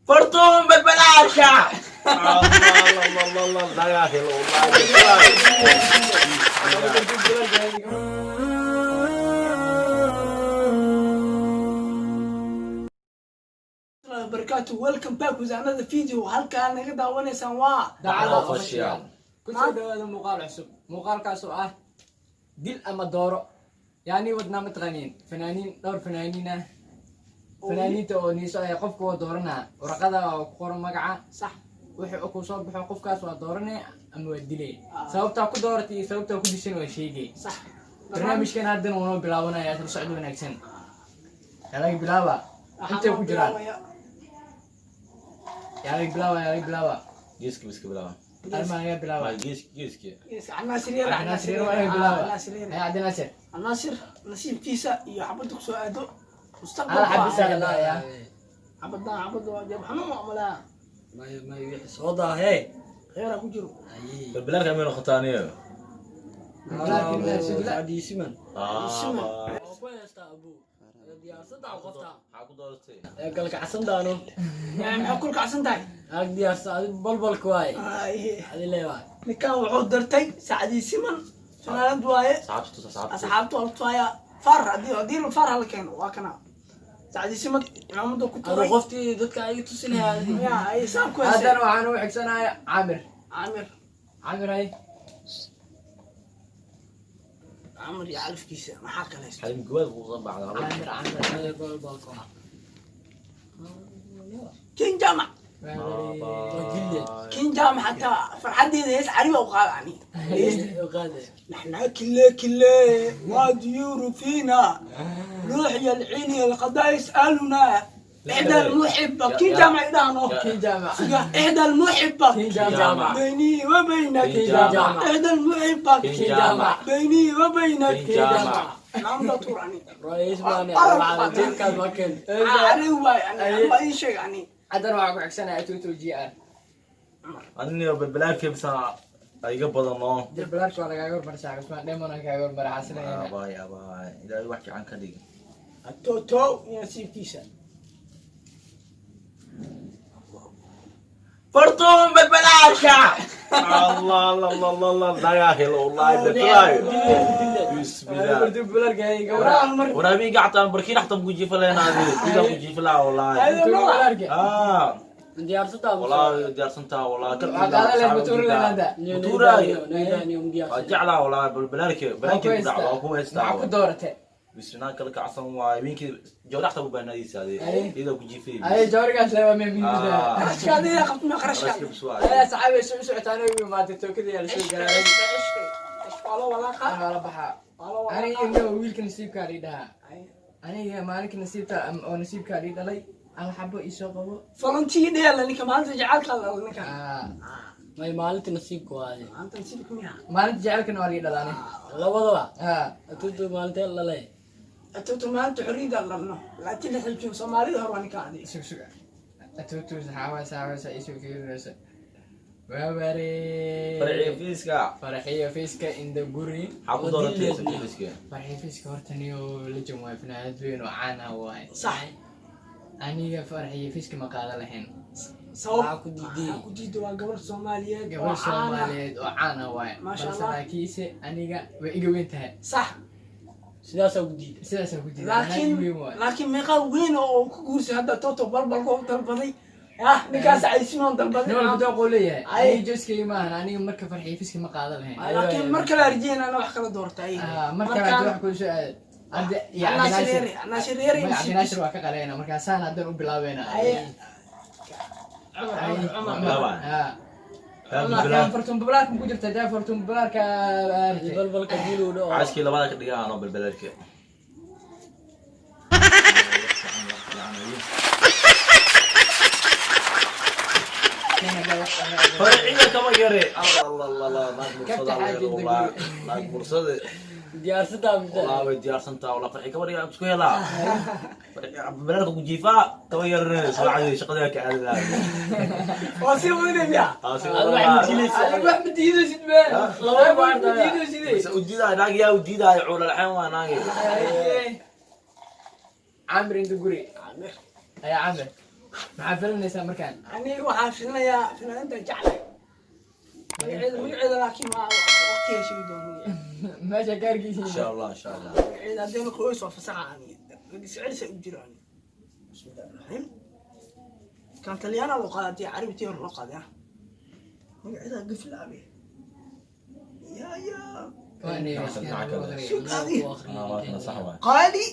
Fartuun Balbalaarka. Allah Allah Allah, laga helo wallahi. Barakaatu, welcome back with another video. Halkaa naga daawanaysaan waa Dacada Official. Kusoo dhawaada muuqaal cusub, muuqaalkaas oo ah dil ama dooro. Yani wadnaa mataqaaniin fanaaniin, dhowr fanaaniin ah, fanaaniinta oo niiso ay qofka waa dooranaa, warqada oo ku qoran magaca. Wuxuu ku soo baxo qofkaas waa dooranay ama waa dilay. Sababtaa ku dooratay iyo sababtaa ku dishan waa sheegay. Barnaamijkan haddana wuunoo bilaabanaya, isla socod wanaagsan. Yaa laga bilaaba? Intay ku jiraan yaa laga bilaaba? Yaa laga bilaaba? Geeski biska bilaaba. Armaa laga bilaaba. Geeski, geeski. Cabdinaasir yar. Cabdinaasir waa laga bilaaba. Cabdinaasir yar. Haya, Cabdinaasir. Cabdinaasir nasiibkiisa iyo xabadda kusoo aado hal mustaqbalka. xabisaa la dhahayaa. Xabaddan xabadda waa jeeb xanuun waa malaa. May may, wixii soo daahee. Kheyra ku jiro. Balbalaarka ma noqotaa aniga? Adiisiman. Ah. Ku heystaa abu diyaarsada qofta. Maxaa ku dooratay? Ee galkacsan daano. Maxaa kul kacsan tahay? Ag diyaarsa adi balbalka waaye. Ay, adi leewaay. Ninkan wuxuu dartay Sacdii Siman, fanaanad waaye. Saxaabtu, saxaabtu. Asxaabtu waa tuaya far haddii far hala keeno, waa kana Sacdii Siman cimaamada ku adu tuuray. Qoftii dadka ay tusinaya adi. Ya ay saab ku heysay. Haddana waxaan u xigsanaya Caamir. Caamir. Caamir, hay. Caamir iyo calafkiisa maxaa kale haysta? Xalim gawaad buu soo baxdaa. Caamir, Caamir. Ay, balbalka waa. Kin Jaamac. Kin Jaamac xataa farxaddeeda hees cariba u qaada ani. Qaade. نحن كله كله وديور فينا روح يا العيني القضاء يسألنا إحدى المحبة كين جامع إدانو. Kin Jaamac. إحدى المحبة. Kin Jaamac. بيني وبينك. كين جامع. إحدى المحبة. كين جامع. بيني وبينك. كين جامع. نعم ده طور عني. Ra'iis baan macalin jeedkaas ma keen. علي واي يعني ما أي شيء يعني. Haddana waxaan ku xigsanaya Tuto g r. Aniga balbalaarka bisa iga badan oo. Balbalaarka waa lagaaga hormarsaa, Cusmaan Dhemon kaaga hormara xasinayna. Abaay, abaay, ilaahay wax fiican ka dhig. توتو ينسيب كيسة. Fartuun Balbalaarka. Allah Allah Allah Allah, laga helo wallahi balbalaarka. Bismillah. Balbalaarka وراء waraabiga xataa barkiin xataa ku jiifa leenaadi ida ku jiifa laa wallahi. Balbalaarka. Ah. Diyaarsada. Wallahi diyaarsantaa wallahi. Waxaa qaadan lahayd matuuri lahayd hadda. Matuuraay. Diyaarsan. Waa jeclaa wallahi balbalaarka banaanka ku dhac waa ku haystaa. Maxaa ku dooratay? Bismillah, kala kacsan waay wiinkii jawraxta u baanaadiisa ade ida ku jiifay. Ay, jawrigaas lewa mee miimida. قرشك هذه قبل ما قرشك. Qarashka bis waay. Ayaa saxaabi soo socotaan oo imaatay tookada yaa lasoo gaaray. عشق عشق عشق والله ولا قال. Waa la baxaa. والله ولا Aniga قال. inna wiilka nasiibkaa lii dhahaa, aniga maalinka nasiibta oo nasiibkaa lii dhalay hal xabo iisoo qabo. فلنتي ديال ninka maalinta jacaylka la ninka. Ah, May, maalinta nasiibka waaye. Maanta nasiibka miya? Maalinta jecelkana waa lii dhalaane. Labadaba. Ha. Atutu maalintee lalay? Atutu maanta xorriyada larno laakiin la xijin Soomaalida hor waa ninka adi. Sug, sug, atutu saxaawa saxaawasa iisoo fiirinaysa waa waree. Farciga fiiska. Farxiyo Fiiska inda guri. Maxaa ku dooratay fiiska? Farxiyo Fiiska horta niyo legend waay, fanaanad weyn oo caan ah waay. Aniga Farxiyo Fiiska ma qaadan lahayn. Sabab? Maxaa ku diiday? Maxaa ku diiday? Waa gabar Soomaaliyeed oo gabar caan ah. Soomaaliyeed oo caan ah waay. Maasha balse Allah. laakiinse aniga way iga weyn tahay. Sidaasaa ku diiday. Sidaasaa ku diiday, anaa laakiin iga weyn waay. Laakiin meeqa weyn oo uu ku guursay hadda Toto balbalka u dalbaday ah ninkaas Caysimaan dalbaday. Nin walba dooq uu leeyahay. Ay. Aniga jooskayga maahan, aniga marka Farxiyo Fiiska ma qaadan lahayn. Laakiin mar kale arjeen ana wax kala doortay. Ah, mar kale hadii wax kuu soo aado hadda iyo Cabdinaasir Cabdinaasir. Yare, Cabdinaasir Yare. Maya, Cabdinaasir waa ka qaleyna markaasaan haddana u bilaabeynaa. Ay. Ay, Cumar. Bilaabaa. Ah. Markaan Fartuun Babalaarka ku jirta dee Fartuun Babalaarka. Balbalka diilow dhaco. Caaskii labada ka dhigaa anoo balbalaarka. Farciga kama yare. Allah Allah Allah, naag mursada wallahi, naag mursada. Diyaarsadaa mise? Wallahi way diyaarsantaa wallahi. Farci kama dhigaa isku helaa, balbalaarka ku jiifaa kama yarane saacadii shaqada ka aadadaa. Waa sii wadanaya. Adu wax ma diilaysid. Adiga wax ma diidaysid be. Laba wax ma baarta. diidaysid. U diidaay naag, yaa u diidaay cuulalxeen waa naagi. Camir inta guri. Camir. Ayaa Camir. Maxaa filanaysaa markaan? Aniga waxaa filinayaa fanaaniinta jeclay magaceeda, laakiin waa waqtiga sheegi doono. Meesha gaarkiisa. Insha Allah, insha Allah. Magaceeda haddayna qoys waa fasaxa, aniga celisa u jiro aniga. Bismillahi raxmaan. Kan Talyaana loo qaaday, haddii Carabitii hore loo qaaday, ah, magaceeda gaflaabe ya. Ah, sax waay. Qaali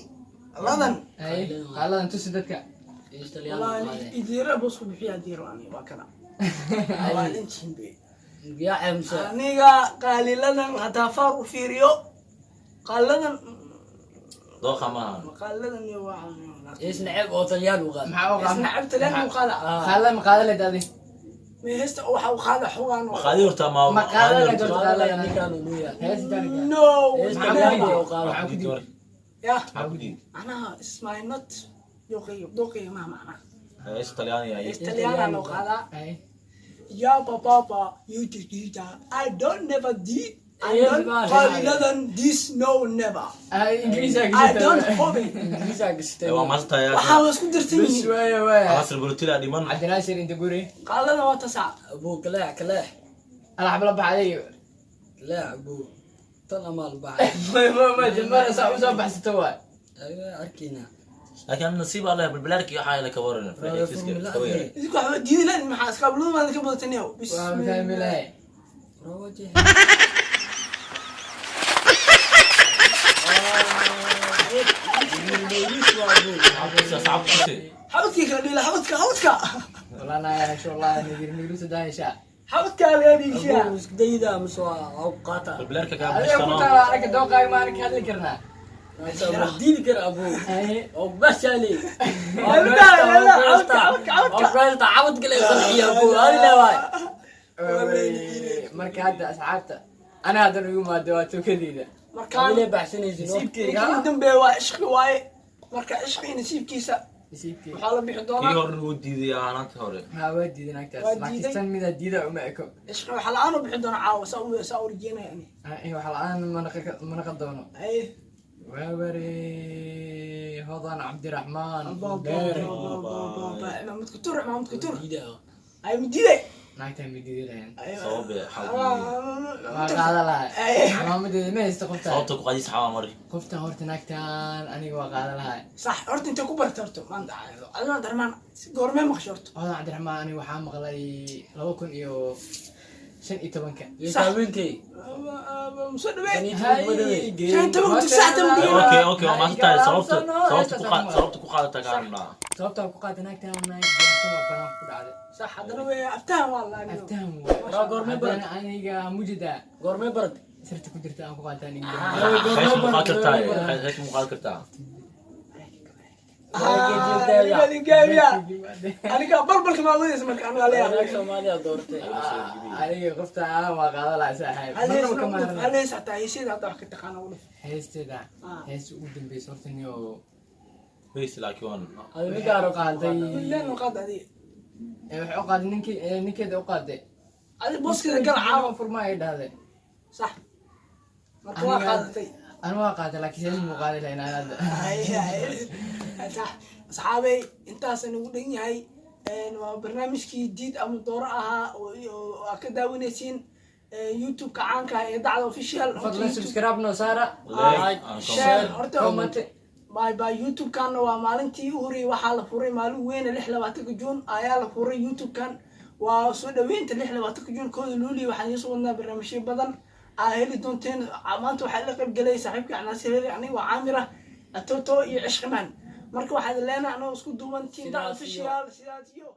Ladan. Ay, qaaladan tusi dadka. Wallahi idiira boosku bixiya diiro, aniga waa kana waa injimbe. Yaa ceemse. Aniga qaaliladan haddaa faar u fiiriyo qaaliladan. Dooqa maaha. Qaaliladan iyo waa Isna ceeb oo Talyaan u qaada. Maxaa u qaada? Isna ceeb Talyaan u qaada. Qaaladan ma qaada leed adi? Ma heesta waxa u qaada xogaan. Maqaadi horta ma Ma qaada leed horta? Qaadaya ninkaan uu nuuyaa. Heesta. No. Heesta Maxaa ku Talyaaniga diiday? u qaada. Maxaa ku diiday? Ya. Maxaa ku diiday? Macnaha is my not dooqiyo, dooqiyo maha macnaha. Heesta Talyaaniga ay. Heesta Talyaana loo qaadaa. Ay. Ya papa, you did that. I don't never did. I Yes, don't man. qaaliladan this, no, never. Ay, Ingiriisa. I don't hope it. Ingiriisaa gashtay. Waa maastaa. Waxaa waa isku dirsan Bas yihiin. waaya waaya. Casr bulutila dhiman. Cabdinaasir inta guri. Qaalada waa tasac. Abuu, kaleex, kaleex. Alax bala baxday. Kaleex, abuu, tan amaal baxay. Ma jilmada saa usoo baxsato waay. Aywa, arkiina. Laakiin nasiib Allah balbalaarki waxa la ka waran. Idinku waxba diidi lahayn, maxaa iskaabulada maad ka badataniyow. Waa fahmi lahay. Rawaje. Sacab ku. Xabadkii kala dhiila, xabadka, xabadka. Wallah naa hesho, wallahi nigir nigiru sadaayasha. Xabadka laga dhiishaa. Abuu, isku dayda mise waa qaata? Balbalaarka ka Adiga ku taala aragga dooqaaga maana ka hadli karnaa. Ma diidi kara, abuu. Ay. Oo bashaali. La, la, la, xabadka, xabadka, xabadka. Cabad kale qalxiya, abuu, adi leewaay. Marka hadda asxaabta ana haddan ugu maado waa tukadeyda. Markaan Adile baxsanaysin. Nasiibkeyga. Ninkii u dambeeya waa Ishqi waaye. Marka Ishqi nasiibkiisa Nasiibkeyga. waxaa la bixi Kii doonaa. hore wuu diiday aanaantii hore. Haa, waa diidan agtaas. Waa laakiin diiday. Tan midaa diida uma eko. Ishqi waxaa la-aan u bixi doonaa caawa, saa u rajeynaya ani. Wax la-aan mana doono. Ay. Waa ware Hodan Cabdiraxmaan. Maxamed Kutur, Maxamed Kutur ay mudiiday. Naagtaan ma diidi lahayn. Sabab xal. Waa qaada lahay. Camaamadeeda ma haysto qoftaan. Sababta ku qadis xawaa mari. Qoftaan horta naagtaan aniga waa qaada lahay. Sax, horta intee ku barta horta maanta adina Darmaan goormee maqshay horta? Hodan Cabdiraxmaan aniga waxaa maqlay 2015-ka. Kaamintii. Soo dhawee. Hay. 15 saactan. Okay, waa maastaa, sababta ku qaadata kaarna. Sababtaa ku qaata naagtaan naag diyaarsan waa banaan ku dhacday. Sax, haddana wey aftahan waa laa. Aftahan. Waa goormee haddana barat? Aniga mujida Goormee barat? Sirta ku jirta aan ku qaata aniga. Hees mu qaad kartaa? Hees mu qaad kartaa? Aniga aniga balbalka maa wadaysa marka aniga leeyahay. Soomaaliya doortay. Aniga qofta aan waa qaada lahaa saaxiib. Marnaba ka maarmi. Halees hataa heesyada hadda wax ka taqaana u dhif. Heesteeda. Ah. Heesta ugu dambeysa horta niyo. Hees laakiin waan Adi midaan qaaday. Leen u qaad adiga. Ee, waxay u qaaday ninkii ninkeeda u qaaday. Adi booskeeda gal caawa. Furma ay dhahday. Sax, marka waa qaadatay. Anu waa qaaday, laakiin hees muu qaadi lahayn aan hadda. Ay, ay. Sax, asxaabey, intaasaan ugu dhan yahay. Waa barnaamijkii diid ama dooro ahaa oo aad ka daawanaysiin YouTube-ka caanka ah ee Dacda Official. Fadlan subscribe noo saara. Like and share comment. Horta comment. Bye bye. YouTube-kanna waa maalintii u horreeyay waxaa la furay maalin weyne, 26-ka Juun ayaa la furay YouTube-kan. Waa soo dhaweynta 26-ka Juun, 1 Luuliya. Waxaan idiin soo wadnaa barnaamijyo badan aa heli doonteen. Maanta waxaa la qayb galay saaxiibka Canaasir Heli, aniga waa Caamir ah, Atoto iyo Cishqimaan. Marka waxaad leenahay anagoo isku duuban team Dacda Official, sidaas iyo.